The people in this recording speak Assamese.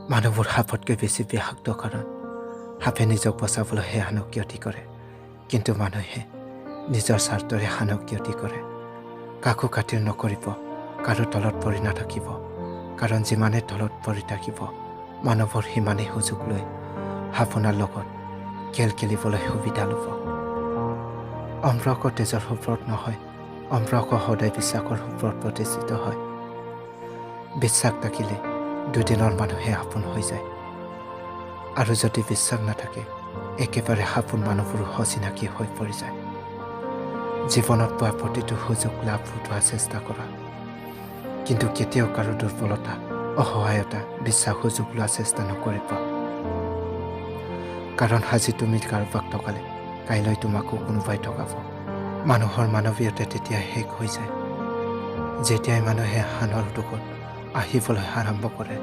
মানুহবোৰ সাপতকৈ বেছি বিষাক্ত, কাৰণ সাপে নিজক বচাবলৈহে আনক ক্ষতি কৰে, কিন্তু মানুহে নিজৰ স্বাৰ্থৰে আনক ক্ষতি কৰে। কাকো খাতিৰ নকৰিব, কাৰো তলত পৰি নাথাকিব, কাৰণ যিমানে তলত পৰি থাকিব, মানুহবোৰ সিমানেই সুযোগ লৈ আপোনাৰ লগত খেল খেলিবলৈ সুবিধা ল'ব। সম্পৰ্ক তেজৰ ওপৰত নহয়, সম্পৰ্ক সদায় বিশ্বাসৰ ওপৰত প্ৰতিষ্ঠিত হয়। বিশ্বাস থাকিলে দুদিনৰ মানুহে আপোন হৈ যায় আৰু যদি বিশ্বাস নাথাকে, একেবাৰে আপোন মানুহবোৰো অচিনাকি হৈ পৰি যায়। জীৱনত পোৱা প্ৰতিটো সুযোগ লাভ উঠোৱাৰ চেষ্টা কৰা, কিন্তু কেতিয়াও কাৰো দুৰ্বলতা, অসহায়তা, বিশ্বাস সুযোগ লোৱাৰ চেষ্টা নকৰিব, কাৰণ আজি তুমি কাৰোবাক ঠগালে কাইলৈ তোমাকো কোনোবাই ঠগাব। মানুহৰ মানৱীয়তা তেতিয়া শেষ হৈ যায়, যেতিয়াই মানুহে আনৰ দুখত হাঁহিবলৈ আৰম্ভ কৰে।